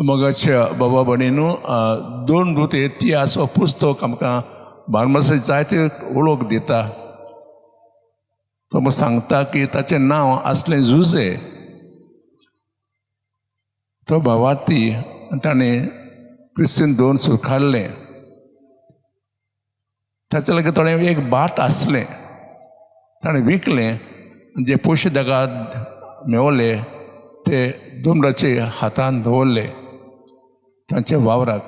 मोगाच्या बाबा भयणीनू, दोन दूत इतिहास हो पुस्तक आमकां बार्नबासाची जायते वळख दिता. तो आमकां सांगता की ताचें नांव आसलें जुजे. तो भावार्थी आनी ताणें क्रिस्तीन धर्म स्विकारलें. ताचे लागीं थोडें एक भाट आसलें, ताणें विकलें. जे पयशे ताका मेवले ते दोमराचे हातान दवरले तांच्या वावराक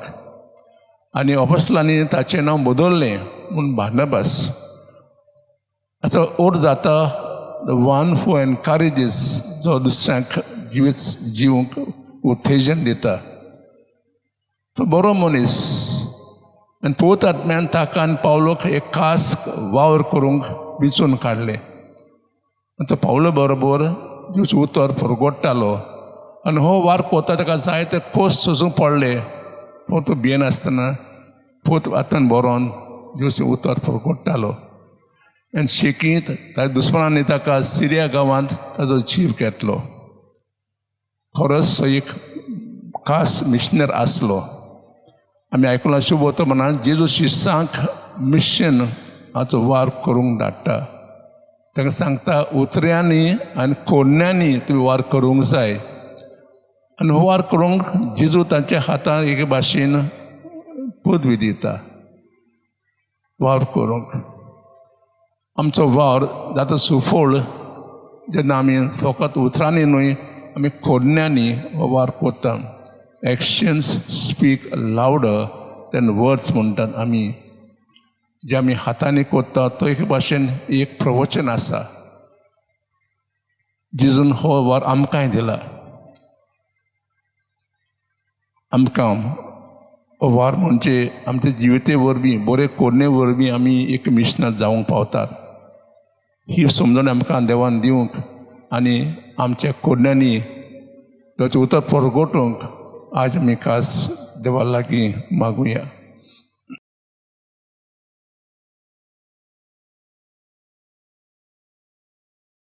आनी ऑपस्लांनी ताचें नांव बदललें म्हूण बार्नबास. हाचो अर्थ जाता the one who एनकरेजीस, जो दुसऱ्यांक जिवीत जिवंक उत्तेजन दिता. तो बरो मनीस आनी पवित्र आत्म्यान ताका आनी पावलोक एक खास वावर करूंक विचून काडलें आनी तो पावलो बरोबर दिवचें उतर परगट्टालो आनी हो वावर कोता ताका जायते कश्ट सोसूंक पडले, पूण तो भियेनासतना पवित्र आत्म्यान बरोवन दिवचें उतर परगट्टालो. आनी शेकीत ताच्या दुस्मानांनी ताका सिरिया गांवांत ताजो जीव घेतलो. खरोच तो एक खास मिशनर आसलो. आमी आयकलां, शुभवर्तमानान जेजू शिसांक मिशन हाचो वावर करूंक धाडटा. तांकां सांगता, उतऱ्यांनी आनी कोरण्यांनी तुमी वावर करूंक जाय. आनी हो वावर करूंक जेजू तांच्या हातान एके भाशेन पदवी दिता वावर करूंक. आमचो वावर जाता सुफळ जेन्ना आमी फकत उतरांनी न्हय, आमी कोरण्यांनी हो वावर करता. Actions speak louder than words म्हणटात आमी. जे आमी हातांनी करता तो एके भाशेन एक प्रवचन आसा. जेजून हो वावर आमकांय दिला. आमकां हो वावर म्हणजे आमच्या जिविते वरवीं, बरे कोरणे वरवीं आमी एक मिशनर जावंक पावतात. ही समजण आमकां देवान दिवंक आनी आमच्या कोरण्यांनी ताचें उतर परगटूंक आज आमी खास देवा लागीं मागुया.